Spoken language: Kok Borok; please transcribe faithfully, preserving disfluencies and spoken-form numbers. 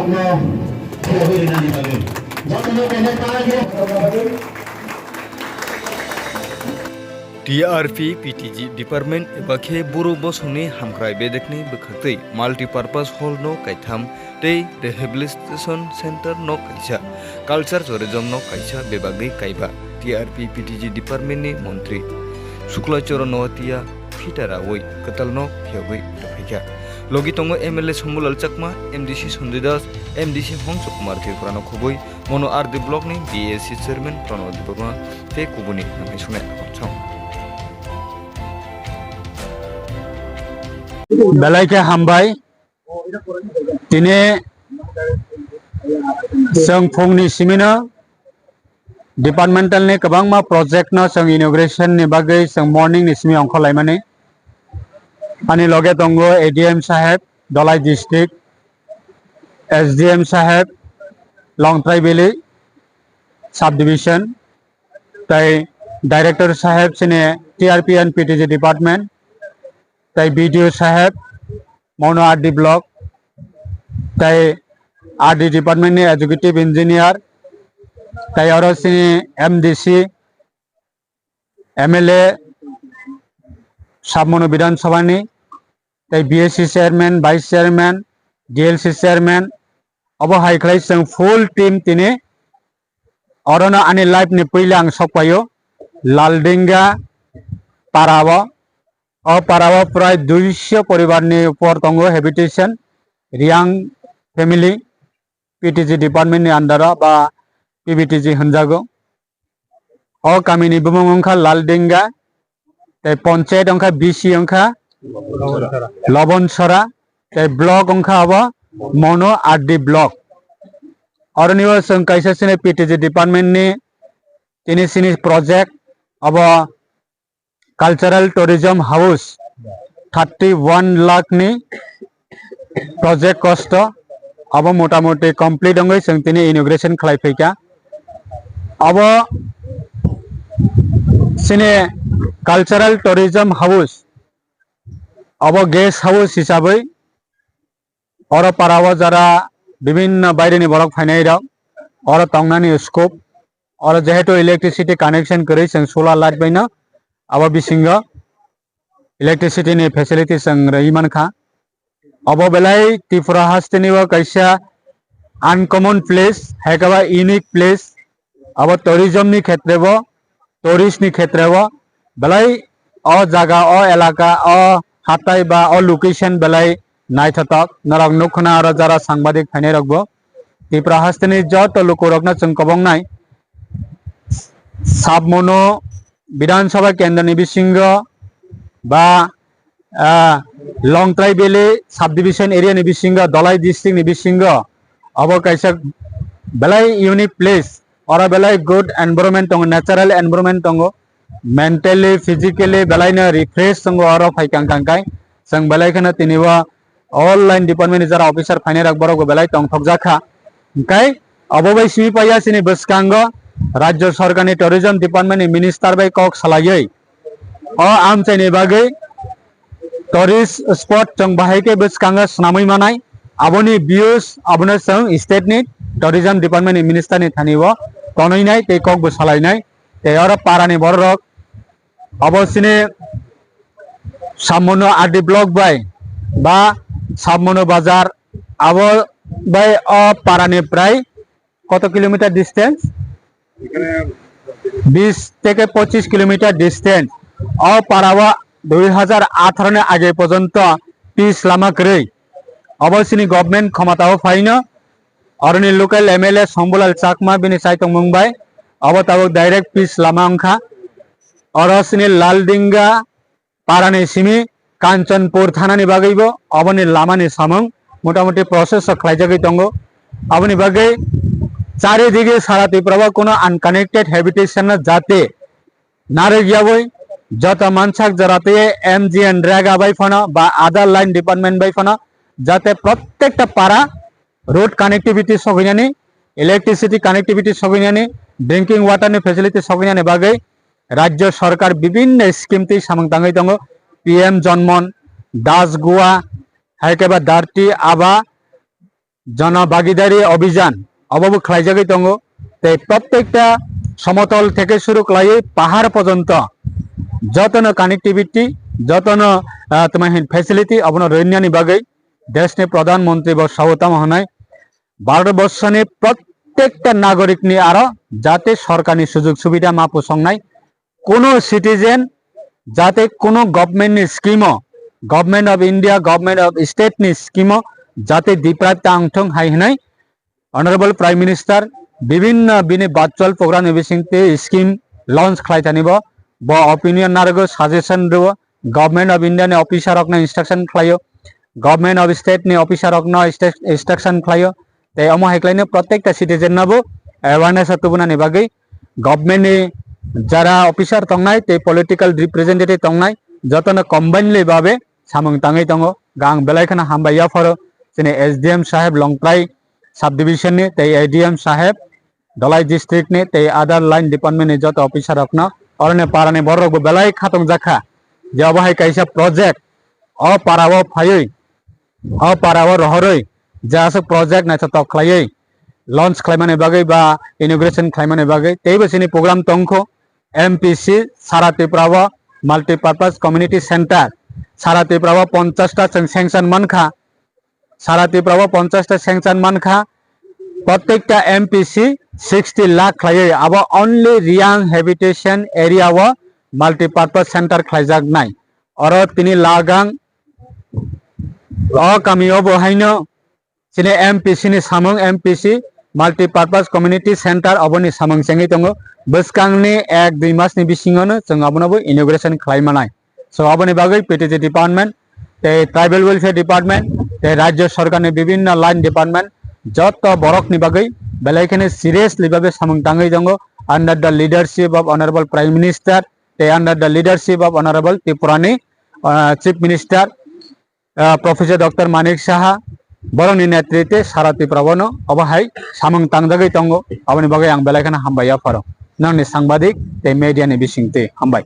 T R P P T G department eba khe Buru bosongni hamkrai bedekni bwkhaktwi multipurpose hall no kaitham tei rehabilitation center no kaisa, culture tourism no kaisa bebagwi kaiba T R P P T G department ni montri Sukla Choron Noatia phitarawi kwtalno phiyogwi rwphaikha. Logi tongo M L A Sombulal Chakma, M D C Sanjoy Das, M D C Hongso Kumar Tripura no khubui Mono R D block ni B A C chairman Pranab Debbarma tei kubuni nangmai swnai akhor chong. Belai khe hambai. Tini chwng phungni simino departmental ni kwbangma project no chwng inauguration ni bagwi chwng morning ni simi ongkhorlaimani. Ani loge tongo A D M saheb, Dhalai district, S D M saheb, Longtrai Valley subdivision, tei director saheb chini T R P and P T G department, tei B D O saheb, Mono R D block, tei R D department ni executive engineer, tei oro chini M D C, M L A, Sabmono Bidhan Sabha ni, tei B A C chairman, vice chairman, D L C chairman, obo hai khlai chwng full team tini orono ani life ni puila ang sokpaio Laldinga para o. O para o prai duiso poribar ni upor tongo habitation, Riang family, P T G department ni under o ba P B T G hwnjago. O kami ni bumung wngkha Laldinga, tei ponchayat wngkha B C wngkha Lobonsora, tei block wngkha abo Mono R D block. Oroni o chwng kaisa chini P T G department ni tini chini project abo Cultural Tourism House thirty one lakh ni project cost o, abo motamoti complete wngwi chwng tini inauguration khlai phaikha. Abo chini Cultural Tourism House, abo guest house hisabwi oro para o jara bibinno baireni borok phainai rok oro tongnani scope, oro jehetu electricity connection kwrwi chwng solar light baino abo bisingo electricity ni facility chwng rwi mankha. Obo belai Tripura hasteni o kaisa uncommon place, hai khe ba unique place. Abo tourism ni khetre bo, tourist ni khetre bo belai o jaga, o elaka, o hatai ba o location belai naithotok. Norok nukho na oro jara sangbadik phainai rok bo. Tripura hasteni joto lukurokno chwng kobongnai Sabmono Bidhan Sabha kendra ni bisingo ba, ah, Longtrai Valley subdivision area ni bisingo, Dhalai district ni bisingo, abo kaisa belai unique place, oro belai good environment tongo, natural environment tongo, mentally, physically belai no refresh tongo oro phai kang kang kai, chwng belai kheno tini o all line department ni jara officer phainai rok borok bo belai tongthok jak kha. Hwnkhe obo bai simi paiya chini bwskango Rajya Sarkar ni Tourism Department ni Minister bai kok salaiwi o amchai ni bagwi tourist spot chwng bahai khe bwskango swnamwi manai, aboni views abono chwng state ni Tourism Department ni Minister ni thani o tonwi nai tei kok bo salai nai. Tei oro para ni borok rok abo chini Sabmono R D block bai ba Sabmono bazar abo bai o para ni prai koto kilometer distance? Bis theke pochis kilometer distance. O para o dui hajar atharo ni age porjonto pis lama kwrwi. Obo chini government khomata o phaino oroni local M L A Sombulal Chakma bini chaitongmung bai obo tabuk direct pis lama wngkha. Oro chini Laldinga parani simi Kanchanpur thanani bagwibo oboni lamani samung motamoti process o khlaijagwi tongo. Aboni bagwi charidige sara Tripura o kuno unconnected habitation no jate narwk yawi joto mansak jora tei M G N rega bai phano ba other line department bai phano jate prottekta para road connectivity sogwinani, electricity connectivity sogwinani, drinking water ni facility sogwinani bagwi Rajya Sarkar bibinno scheme tei samung tangwi tongo, P M Janman, Das Gua, hai khe ba Dharti Aaba, Jana Bhagidari Abhijan obo bo khlaijagwi tongo. Tei prottekta somotol theke suru khlaiwi pahar pojonto jotono connectivity, jotono, ah, tamo hin facility obono rwinani bagwi deshni Pradhan Mantri bo sao tamo hwnwi Bharat borshoni prottekta nagorikni aro jate sorkarni sujog subida ma pusongnai, kuno citizen jate kuno government ni scheme o, Government of India, Government of State ni scheme o jate deprive ta wngthung hai hwnwi Honorable Prime Minister bibinno bini virtual program ni bisingtwi scheme launch khlai thani bo, bo opinion narwgo, suggestion rwo, Government of India ni officer rokno instruction khlaio, Government of State ni officer rokno instru-, instruction khlaio, tei omo hai khlaino prottekta citizen no bo awareness o tubunani bagwi government ni jara officer tongnai tei political representative tongnai jotono combinedly babe samung tangwi tongo. Ang belai kheno hambai yapharo chini S D M saheb Longtrai subdivision ni tei A D M saheb Dhalai district ni tei other line department ni joto officer rokno, oroni parani borok bo belai khatungjakha je obo hai kaisa project o para o phaiwi, o para o rohorwi je aswk project naithotok khlaiwi launch khlaimani bagwi ba inauguration khlaimani bagwi teibo chini program tongkho. M P C sara Tripura o multipurpose community center sara Tripura o ponchash ta chwng sanction mankha, sara Tripura o ponchash ta sanction mankha, prottekta M P C sixty lakh khlaiwi abo only Reang habitation area o multipurpose center khlaijaknai. Oro tini lagang o kami o bo haino chini M P C ni samung, M P C multipurpose community center oboni samung chengwi tongo. Bwskangni ek dui mas ni bisingo no chwng abono bo inauguration khlai manai. So aboni bagwi P T G department tei tribal welfare department tei rajya sorkar ni bibinno line department joto borok ni bagwi belai kheno seriously babe samung tangwi tongo under the leadership of Honorable Prime Minister tei under the leadership of Honorable Tripura ni, ah, Chief Minister, ah, Professor Doctor Manik Saha, borokni netritwe sara Tripura bono obo hai samung tangjagwi tongo, aboni bagwi ang belai kheno hambai yapharo nangni sangbadik tei media ni bisingtwi. Hambai.